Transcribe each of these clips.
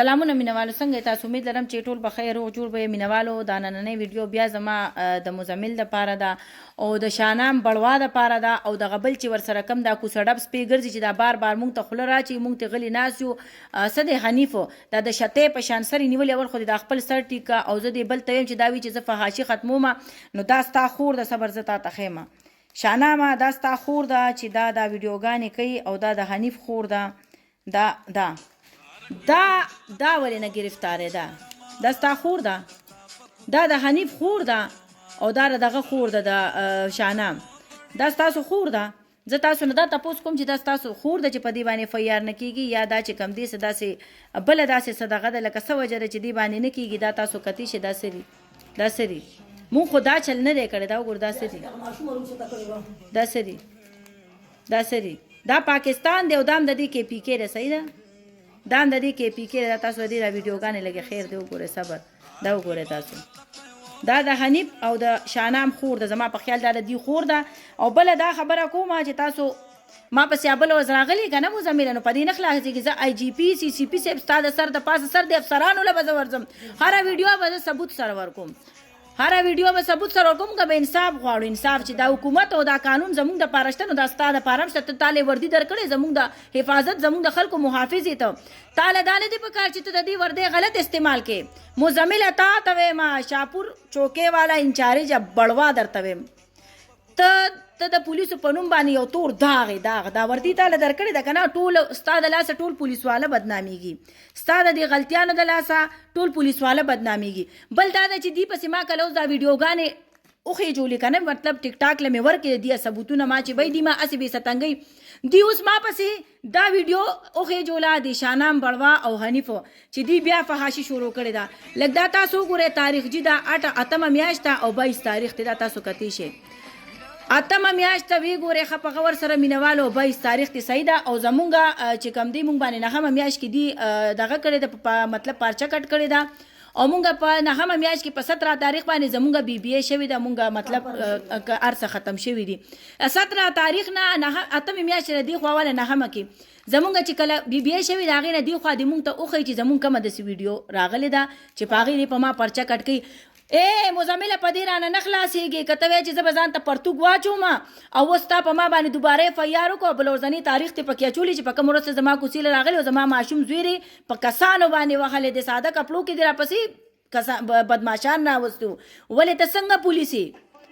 سلامونه مینوالو، څنګه یې تاسو؟ امید لرم چې ټول به ښه یې، روغ جوړ به یې. مینوالو، دا نننۍ ویډیو بیا زما د مزمل د پاره ده او د شانام بړوا د پاره ده او دغه بل چې ورسره کم دا کوڅه ډب سپی ګرځي چې دا بار بار مونږ ته خوله راچوي، مونږ ته غلي ناست یو. څه دی حنیف دا د شتې په شان سر یې نیولی، اول خو دې دا خپل سر ټیک که. او زه دې بل ته ویم چې دا وي چې زه فحاشي ختموم، نو دا ستا خور ده. صبر، زه تا ته ښیم شانامه، دا ستا خور ده چې دا دا ویډیوګانې کوي او دا د حنیف خور ده. دا دا دا دا ولې نه گرفتارې ده؟ دا ستا خور ده، دا د حنیف خور ده او دا دغه خور ده د شانام. دا ستاسو خور ده. زه تاسو نه دا تپوس کوم چې دا ستاسو خور ده چې په دې باندې اف آی آر نه کیږي، یا دا چې کم دې څه داسې بله داسې څه دغه ده، لکه څه وجه ده چې دې باندې نه کیږي؟ دا تاسو کتی شئ، دا څه دي؟ دا څه دي؟ مونږ خو دا چل نه دی کړی. دا وګوره، دا څه دي؟ دا څه دي؟ دا څه دي؟ دا پاکستان دی او دا هم د دې کې پی کې ده. صحیح ده، دا هم د دې کې پی کې ده. تاسو د دې دا ویډیوګانې لږې خیر دی وګورئ. صبر، دا وګورئ تاسو، دا د حنیف او د شانام خور ده. زما په خیال دا د دې خور ده. او بله دا خبره کوم چې تاسو ما پسې بله ورځ راغلی که نه مزمله، نو په دې نه خلاصېږي. زه آی جي پي، سی سي پي صاحب، ستا د سر د پاسه سر د افسرانو له به زه ورځم. هره ویډیو به زه ثبوت سره ورکوم، هره ویډیو به ثبوت سره ورکوم. که به انصاف غواړو، انصاف چې دا حکومت او دا قانون زمونږ د پاره شته، نو دا ستا د پاره هم شته. ته تاله وردی درکړې زمونږ د حفاظت، زمونږ د خلکو محافظ یې. ته تاله دا نه دی پکار چې ته د دې وردی غلط استعمال کې. مزمله، تا ته وایم، شاپور چوکې والا انچارج بړوا درته وایم، ته د پولیسو په نوم باندې یو تور داغ یې، داغ. دا وردی تاله درکړې ده که نه؟ ټول ستا د لاسه ټول پولیسواله بدنامیږي، ستا د دې غلطیانو د لاسه ټول پولیسواله بدنامیږي. بل دا ده چې دی پسې ما کله اوس دا ویډیوګانې وخېجولې که نه، مطلب ټیک ټاک له مې ورکړې دي ثبوتونه ما چې وای دي ما هسې بې ستنګۍ دی. اوس ما پسې دا ویډیو وخېجوله د شانام بړوا او حنیف چې دی بیا فحاشي شروع کړې ده. لږ دا تاسو وګورئ تاریخ جي، دا 8مه میاشت او 22 تاریخ دی. دا تاسو کتی شئ، اتمه میاشت وی ګورئ ښه په غور سره مینوالو، 22 تاریخ دی. صحیح ده. او زمونږ چې کم دی مونږ باندې نهمه میاشت کې دی دغه کړې ده، په مطلب پارچه کټ کړې ده او مونږ په نهمه میاشت کې په 17 تاریخ باندې زمونږ بی بی ای شوې ده. مونږ مطلب هر څه ختم شوي دي 17 تاریخ نه، نه اتمې میاشتې نه دی خوا واله نهمه کې زمونږ چې کله بی بی ای شوې ده، هغې نه دی خوا دې مونږ ته وښیي چې زمونږ کومه داسې ویډیو راغلې ده چې په هغې دې په ما پرچه کټ کوي. ای مزمله، په دې رانه نه خلاصېږي. که ته وایې چې زه به ځان ته پرتوګ واچوم او اوس تا په ما باندې دوباره اف آی آر وکړو، بل ورځنی تاریخ دې پکې اچولی چې په کوم ورځ زما کوڅې له راغلی او زما ماشوم زوی دې په کسانو باندې وهلی، د ساده کپړو کې دې راپسې کسان بدماشان راوستي. ولې ته څنګه پولیس یې؟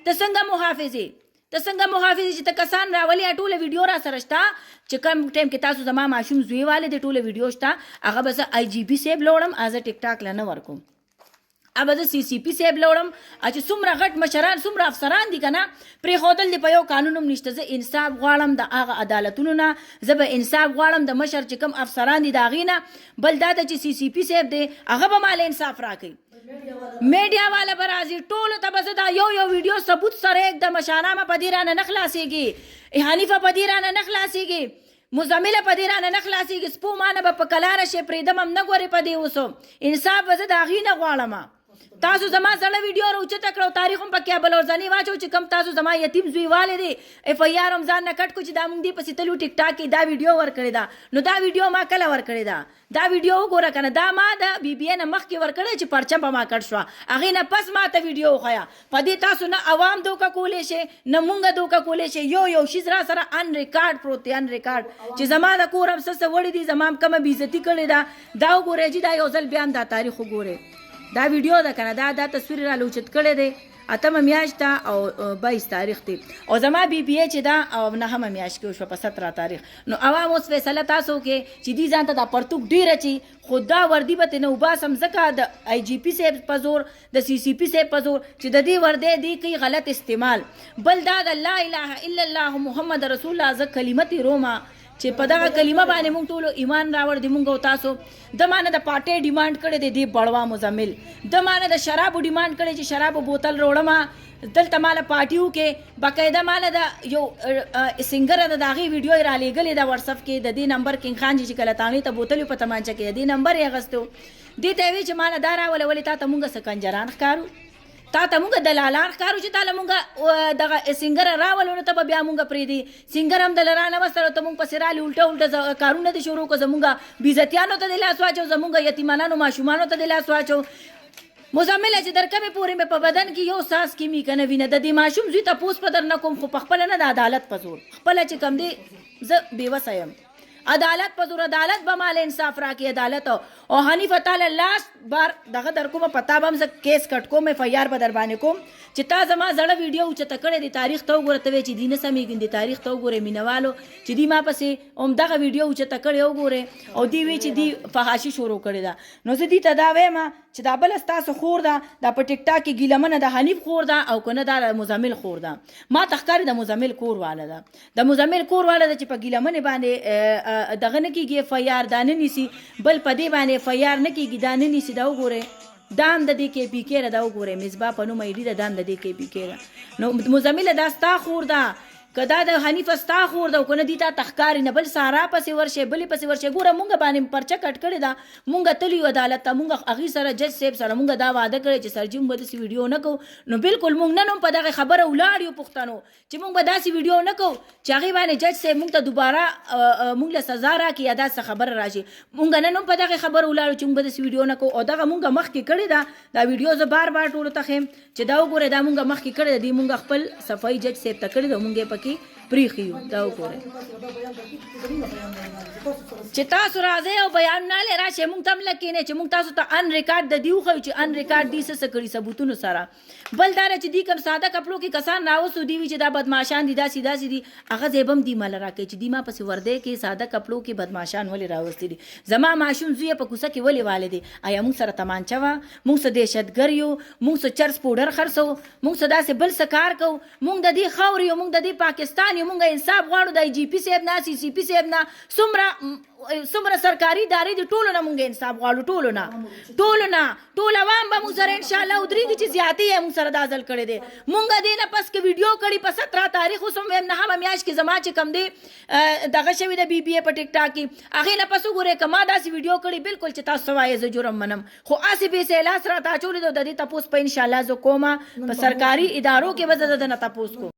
ته څنګه محافظ یې؟ ته څنګه محافظ چې ته کسان راولې؟ ټوله ویډیو را سره شته چې کوم ټایم کې تاسو زما ماشوم زوی والې دی، ټوله ویډیو شته. هغه به زه آی جي پي صاحب له وړم، زه ټیک ټاک له نه ورکوم، هغه زه سی سی پي صاحب له وړم. چې څومره غټ مشران، څومره افسران دي که نه، پرېښودل دې په یو قانون هم نشته. زه انصاف غواړم د هغه عدالتونو نه، زه به انصاف غواړم د مشر چې کوم افسران دي د هغې نه. بل دا ده چې سی سی پي صاحب دی، هغه به ماله انصاف راکوي. میډیا والا به راځي، ټولو ته به زه دا یو یو ویډیو ثبوت سره ږدم. شانامه، په دې رانه نه خلاصېږي. حنیفه، په دې رانه نه خلاصېږي. مزمله، په دې رانه نه خلاصېږي. سپو مانه به په کلاره شي، پرېږدم هم نه. ګورې، په دې اوس انصاف به زه د هغې نه غواړم. تاسو زما زړه ویډیو راوچته کړو، تاریخ هم پکې بل ورځنی واچو چې کم تاسو زما یتیم زوی والې دی، اف آی آر هم ځان نه کټ کو چې دا مونږ دې پسې تلو، ټیک ټاک کې دا ویډیو ورکړې ده. نو دا ویډیو ما کله ورکړې ده؟ دا ویډیو وګوره کنه. دا ما د بی بی نه مخکې ورکړې چې پرچم په ما کټ شوه، هغې نه پس ما ته ویډیو وښیه. په دې تاسو نه عوام دوکه کولی شي، نه مونږ دوکه کولی شي. یو یو شیز را سره ان ریکارډ پروت دی، ان ریکارډ چې زما د کور هم څه څه وړي دي، زما هم کومه بېعزتي کړې ده. دا وګورئ جي، دا یو ځل بیا هم دا تاریخ وګورئ. دا ویډیو ده کنه، دا تصویر را لوچت کړی دی. اتمه میاشت ده او 22 تاریخ دی او زما بی بی چې دا او نهمه میاشت کې وشوه په 17 تاریخ. نو عوام، اوس فیصله تاسو کې چې دی ځان ته دا پرتوګ ډیره چی خو دا وردی به ترې نه وباسم، ځکه د آی جی پي صاحب په زور، د سی سی پي صاحب په زور چې د دې وردی دی کوي غلط استعمال. بل دا د لا اله الا الله محمد رسول الله زه کلمه تیرومه چې په دغه کلمه باندې مونږ ټولو ایمان راوړ دی. مونږ او تاسو د مانه د پارټۍ ډیمانډ کړی دی، دی بړوا مزمل د مانه د شرابو ډیمانډ کړی چې شرابو بوتل روړم، دلته ماله پارټي وکې. باقاعده ماله د یو سنګر د هغې ویډیو یې رالیږلې ده وټساپ کې، د دې نمبر کینګ خان چې کله تاڼې ته بوتل په تمانچه کې د دې نمبر یې اخیستی و. دې ته یې وی چې ماله دا راوله. ولې تا ته مونږ څه کنجران ښکارو؟ تا ته مونږ دلالان ښکارو چې تاله مونږ دغه سنګر راولو نو ته به بیا مونږ پرېږدي؟ سنګر هم دله رانه وستلو، ته مونږ پسې رالې، الټه الټه کارونه دې شروع کړه، زمونږ بېعزتیانو ته دې لاس واچو، زمونږ یتیمانانو ماشومانو ته دې لاس واچو. مزمله چې در کومې پورې مې په بدن کې یو څاڅکی مي کنه وینه د دې ماشوم زوی تپوس په در نه کوم، خو پخپله نه د عدالت په زور خپله چې کوم دی زه بې وسه یم. عدالت په زور عدالت به مال انصاف راکړي عدالت. او حنیفه تعالی لاس بار دغه در کوم، په تا به هم زه کیس کټ کوم، اف آی آر به در باندې کوم چې تا زما زړه ویډیو اوچته کړې دی. تاریخ ته وګوره، ته وې چې دی نه سمېږي، دی تاریخ ته وګوره مینوالو چې دی ما پسې هم دغه ویډیو اوچته کړې وګوره، او دی وی چې دی فحاشي شروع کړې ده. نو زه دی ته دا وایم چې دا بله ستاسو خور ده، دا په ټیک ټاک کې ګیله منه د حنیف خور ده او که نه دا د مزمل خور ده؟ ما ته ښکاري د مزمل کور واله ده، د مزمل کور واله ده چې په ګیله منې باندې دغه نه کېږي، اف آی آر دا نه نیسي، بل په دې باندې اف آی آر نه کېږي، دا نه نیسي. دا وګورئ، دا هم د دې کې پی کې ده، دا وګورئ، مصباح په نوم ایډي ده، دا هم د دې کې پی کې ده. نو مزمله دا ستا خور ده که دا د حنیفه ستا خور ده او که نه؟ دی تا ته ښکاري نه. بل سارا پسې ورشئ، بلې پسې ورشئ. ګوره مونږ باندې پرچه کټ کړې ده، مونږ تلي یو عدالت ته، مونږ هغوی سره جج صاحب سره مونږ دا وعده کړې چې سرجي مونږ به داسې ویډیو نه کوو. نو بالکل مونږ نن هم په دغه خبره ولاړ یو پښتنو چې مونږ به داسې ویډیو نه کوو چې هغې باندې جج صاحب مونږ ته دوباره مونږ له سزا راکړي یا داسې خبره راشي. مونږ نن هم په دغه خبره ولاړو چې مونږ به داسې ویډیو نه کوو. او دغه مونږ مخکې کړې ده دا ویډیو، زه بار بار ټولو ته ښیم چې دا وګورئ، دا مونږ مخکې کړې ده، دې مونږ خپل صفایي جج صاحب ته کړې ده، مونږ یې پکې پریښي یو. دا وګورئ چې تاسو راځئ او بیان نه لري راشئ، مونږ ته هم لږ کښېنئ چې مونږ تاسو ته ان ریکارډ د دې وښیو چې ان ریکارډ دي څه څه کړي ثبوتونو سره. بل دا چې دی کوم ساده کپړو کې کسان راوستو، دی وی چې دا بدمعاشان دي، داسې داسې دي، هغه ځای به هم دی مله راکوي چې دی ما پسې وردی کې ساده کپړو کې بدمعاشان ولې راوستي دي، زما ماشوم زوی په کوڅه کې ولې والي دی؟ آیا مونږ سره تمانچه وه؟ مونږ څه دهشتګر یو؟ مونږ څه چرس پوډر خرڅوو؟ مونږ څه داسې بل څه کار کوو؟ مونږ د دې خاورې یو، مونږ د دې پاکستان یو، مونږ انصاف غواړو د آی جی پي صاحب نه، سی سی پي صاحب نه، څومره څومره سرکاري ادارې دي ټولو نه مونږ انصاف غواړو، ټولو نه، ټولو نه. ټول عوام به مونږ سره ان شاء الله ودرېږي چې زیاتې یې مونږ سره دا ځل کړی دی. مونږ دې نه پس که ویډیو کړي په 17 تاریخ اوس هم وایم، نهمه میاشت کې زما چې کوم دی دغه شوې ده بي بي په ټیک ټاک کې، هغې نه پس وګورئ که ما داسې ویډیو کړي بالکل چې تاسو وایئ زه جرم منم، خو هسې بې څه لاس راته اچولی دی. د دې تپوس په ان شاء الله زه کومه، په سرکاري ادارو کې به زه د ده نه تپوس کوم.